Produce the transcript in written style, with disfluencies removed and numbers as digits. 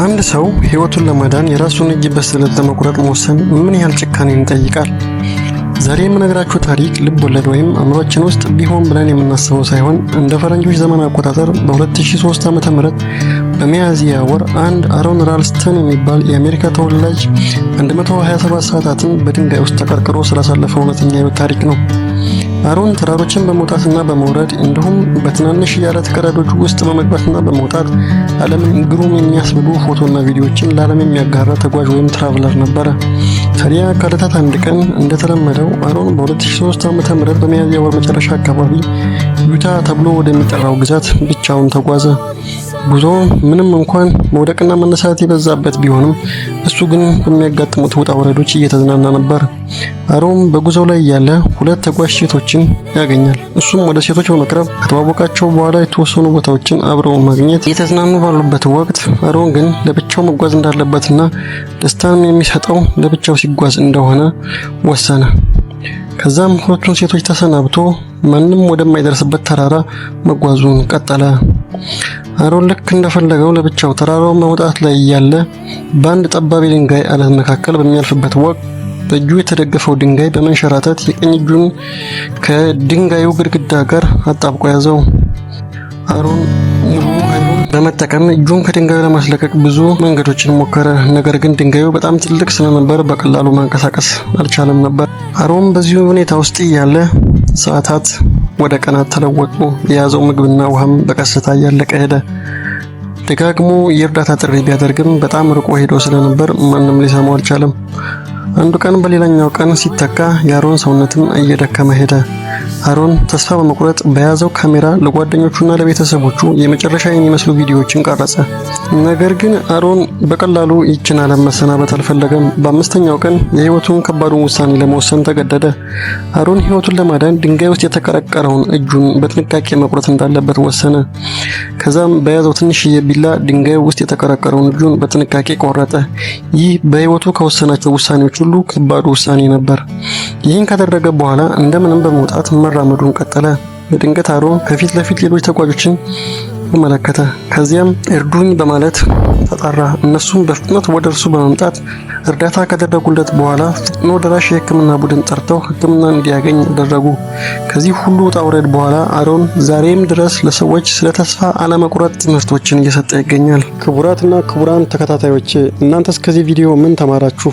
አንድ ሰው ሕይወቱን ለማዳን የራሱን እጅ በስለት ለመቁረጥ መወሰን ምን ያህል ጭካኔን ይጠይቃል? ዛሬ የምነግራችሁ ታሪክ ልብ ወለድ ወይም አእምሯችን ውስጥ ቢሆን ብለን የምናስበው ሳይሆን፣ እንደ ፈረንጆች ዘመን አቆጣጠር በ2003 ዓ.ም በሚያዝያ ወር አንድ አሮን ራልስተን የሚባል የአሜሪካ ተወላጅ 127 ሰዓታትን በድንጋይ ውስጥ ተቀርቅሮ ስላሳለፈው እውነተኛ ሕይወት ታሪክ ነው። አሮን ተራሮችን በመውጣትና በመውረድ፣ እንዲሁም በትናንሽ የአለት ቀዳዳዎች ውስጥ በመግባትና በመውጣት ዓለምን ግሩም የሚያስብሉ ፎቶና ቪዲዮዎችን ለዓለም የሚያጋራ ተጓዥ ወይም traveler ነበረ። ታዲያ ከዕለታት አንድ ቀን እንደተለመደው አሮን በ2003 ዓ.ም በሚያዝያ ወር መጨረሻ አካባቢ ዩታ ተብሎ ወደሚጠራው ግዛት ብቻውን ተጓዘ። ጉዞ ምንም እንኳን መውደቅና መነሳት የበዛበት ቢሆንም፣ እሱ ግን በሚያጋጥሙት ውጣ ውረዶች እየተዝናና ነበር። አሮን በጉዞው ላይ እያለ ሁለት ተጓዥ ሴቶችን ያገኛል። እሱም ወደ ሴቶች በመቅረብ ከተዋወቃቸው በኋላ የተወሰኑ ቦታዎችን አብረው ማግኘት እየተዝናኑ ባሉበት ወቅት፣ አሮን ግን ለብቻው መጓዝ እንዳለበትና ደስታን የሚሰጠው ለብቻው ሲጓዝ እንደሆነ ወሰነ። ከዛም ሁለቱን ሴቶች ተሰናብቶ ማንም ወደማይደርስበት ተራራ መጓዙን ቀጠለ። አሮን ልክ እንደፈለገው ለብቻው ተራራውን በመውጣት ላይ እያለ፣ በአንድ ጠባብ የድንጋይ አለት መካከል በሚያልፍበት ወቅት በእጁ የተደገፈው ድንጋይ በመንሸራተት የቀኝ እጁን ከድንጋዩ ግድግዳ ጋር አጣብቆ ያዘው። አሮን ሙሉ ኃይሉን በመጠቀም እጁን ከድንጋዩ ለማስለቀቅ ብዙ መንገዶችን ሞከረ። ነገር ግን ድንጋዩ በጣም ትልቅ ስለነበር በቀላሉ ማንቀሳቀስ አልቻለም ነበር። አሮን በዚሁ ሁኔታ ውስጥ እያለ ሰዓታት ወደ ቀናት ተለወጡ። የያዘው ምግብና ውሃም በቀስታ እያለቀ ሄደ። ደጋግሞ የእርዳታ ጥሪ ቢያደርግም በጣም ርቆ ሄዶ ስለነበር ማንም ሊሰማው አልቻለም። አንዱ ቀን በሌላኛው ቀን ሲተካ የአሮን ሰውነትም እየደከመ ሄደ። አሮን ተስፋ በመቁረጥ በያዘው ካሜራ ለጓደኞቹና ለቤተሰቦቹ የመጨረሻ የሚመስሉ ቪዲዮዎችን ቀረጸ። ነገር ግን አሮን በቀላሉ ይችን ዓለም መሰናበት አልፈለገም። በአምስተኛው ቀን የህይወቱን ከባዱን ውሳኔ ለመወሰን ተገደደ። አሮን ህይወቱን ለማዳን ድንጋይ ውስጥ የተቀረቀረውን እጁን በጥንቃቄ መቁረጥ እንዳለበት ወሰነ። ከዛም በያዘው ትንሽዬ ቢላ ድንጋዩ ውስጥ የተቀረቀረውን እጁን በጥንቃቄ ቆረጠ። ይህ በህይወቱ ከወሰናቸው ውሳኔዎች ሁሉ ከባዱ ውሳኔ ነበር። ይህን ካደረገ በኋላ እንደምንም በመውጣት መራመዱን ቀጠለ። በድንገት አሮን ከፊት ለፊት ሌሎች ተጓዦችን ተመለከተ። ከዚያም እርዱኝ በማለት ተጣራ። እነሱም በፍጥነት ወደ እርሱ በመምጣት እርዳታ ካደረጉለት በኋላ ፈጥኖ ደራሽ የሕክምና ቡድን ጠርተው ሕክምና እንዲያገኝ አደረጉ። ከዚህ ሁሉ ውጣ ውረድ በኋላ አሮን ዛሬም ድረስ ለሰዎች ስለ ተስፋ አለመቁረጥ ትምህርቶችን እየሰጠ ይገኛል። ክቡራትና ክቡራን ተከታታዮቼ፣ እናንተስ ከዚህ ቪዲዮ ምን ተማራችሁ?